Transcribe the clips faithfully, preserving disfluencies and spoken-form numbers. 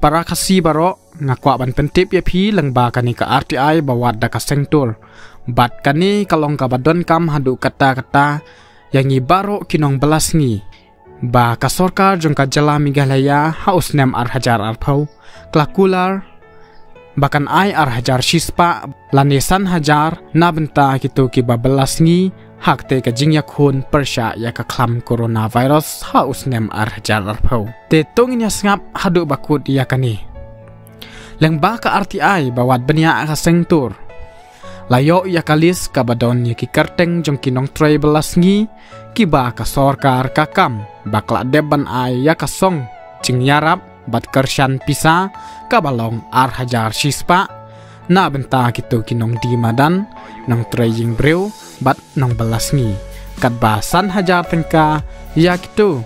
Para Khasi baroh, nga kwah ban pyntip ïa phi lyngba kane ka R T I ba wad da ka Seng Tur. Bad kane ka long kaba donkam haduh katta katta ïa ngi baroh ki nongbylla sngi, ba ka sorkar jong ka jylla Meghalaya ha u snem ar hajar arphew ka la kular ba kan ai ar hajar shispah lane san hajar na bynta kito kiba bylla sngi ha katei ka jingïakhun pyrshah ïa ka khlam coronavirus ha u snem ar hajar arphew. Te to ngin ïa sngap haduh ba kut ïa kane. Lyngba ka R T I ba wad bniah ka Seng Tur, la ïoh ïa ka list kaba don ïa ki kyrteng jong ki nongtrei bylla sngi kiba ka sorkar ka kam ba ka la dep ban ai ïa ka song jingïarap bad kyrshan pisa kaba long ar hajar shispah na bynta kito ki nongdie madan, nongtrei ïing briew bad nongbylla sngi, katba san hajar tyngka ïa kito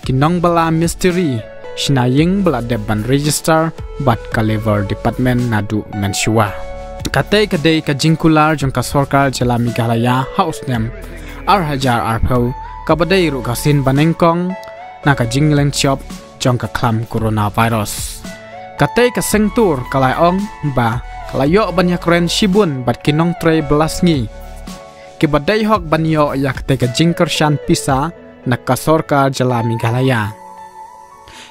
ki nongbylla mistri shna ïing ba la dep ban register bad ka Labour Department naduh mynshuwa. Katei ka dei ka jingkular jong ka sorkar jylla Meghalaya ha u snem ar hajar arphew, kaba dei ruh ka sien banyngkong na ka jinglen shop jong ka khlam coronavirus. Katei ka Seng Tur ka la ong ba ka la ïoh ban ïakren shibun bad ki nongtrei bylla sngi kiba dei hok ban ïoh ïa katei ka jingkyrshan pisa na ka sorkar jylla Meghalaya.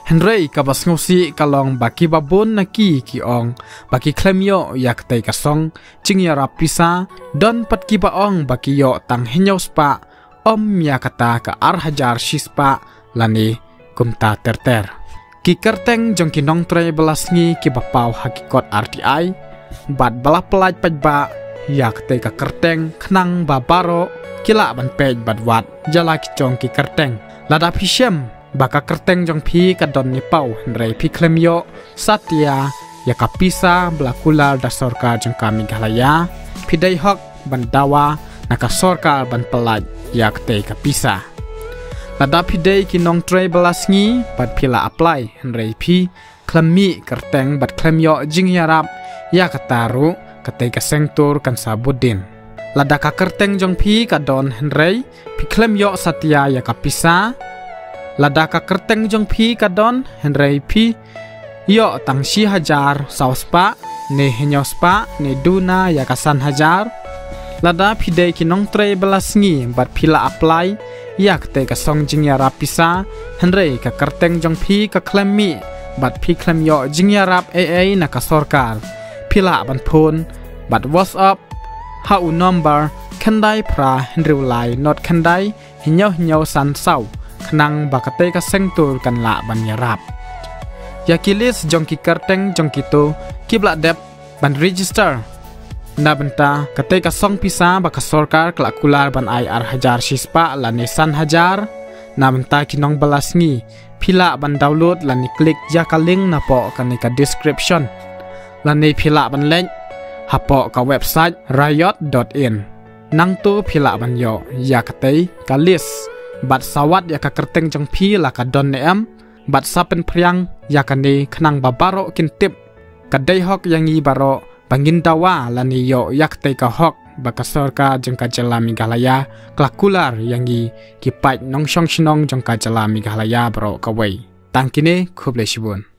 Hynrei kaba sngewsih ka long ba kiba bun na ki ki ong ba ki khlem ïoh ïa katei ka song jingïarap pisa, don pat kiba ong ba ki ïoh tang hynñiew spah, ym ïa kata ka ar hajar shispah lane kumta ter ter. Ki kyrteng jong ki nongtrei bylla sngi kiba paw ha ki kot R T I bad ba la pyllait paidbah ïa katei ka kyrteng khnang ba baroh ki lah ban peit bad wad ïa la ki jong ki kyrteng. Lada phi shem ba ka kyrteng jong phi ka don ne paw hynrei phi khlem ïoh satia ïa ka pisa ba la kular da sorkar jong ka Meghalaya, phi dei hok ban dawa na ka sorkar ban pyllait ïa katei ka pisa. Lada phi dei ki nongtrei bylla sngi bad phi la apply hynrei phi khlem mih kyrteng bad khlem ïoh jingïarap ïa kata ruh, katei ka Seng Tur kan sa bud dien. Lada ka kyrteng jong phi ka don hynrei phi khlem ïoh satia ïa ka pisa. Lada ka kyrteng jong phi ka don hynrei phi ïoh tang shi hajar saw spah ne hynñiew spah ne duna ïa ka san hajar. Lada phi dei ki nongtrei bylla sngi bad phi la apply ïa katei ka song jingïarap pisa hynrei ka kyrteng jong phi ka khlem mih bad phi khlem ïoh jingïarap ei ei na ka sorkar, phi lah ban phone bad WhatsApp ha u number khyndai phra hynriew lai not khyndai hynñiew hynñiew san saw khnang ba katei ka Seng Tur kan lah ban ïarap. Ïa ki list jong ki kyrteng jong kito kiba la dep ban register na bynta katei ka song pisa ba ka sorkar ka la kular ban ai ar hajar shispah lane san hajar na bynta ki nongbylla sngi, phi lah ban download lane click ïa ka link napoh kane ka description lane phi lah ban leit hapoh ka website riot dot in. Nangto phi lah ban ïoh ïa katei ka list bad sa wad ïa ka kyrteng jong phi la ka don ne em bad sa pynphriang ïa kane khnang ba baroh kin tip. Ka dei hok ïa ngi baroh ba ngin dawa lane ïoh ïa katei ka hok ba ka sorkar jong ka jylla Meghalaya ka la kular ïa ngi ki paid nongshong shnong jong ka jylla Meghalaya baroh kawei. Tang kine, khublei shibun.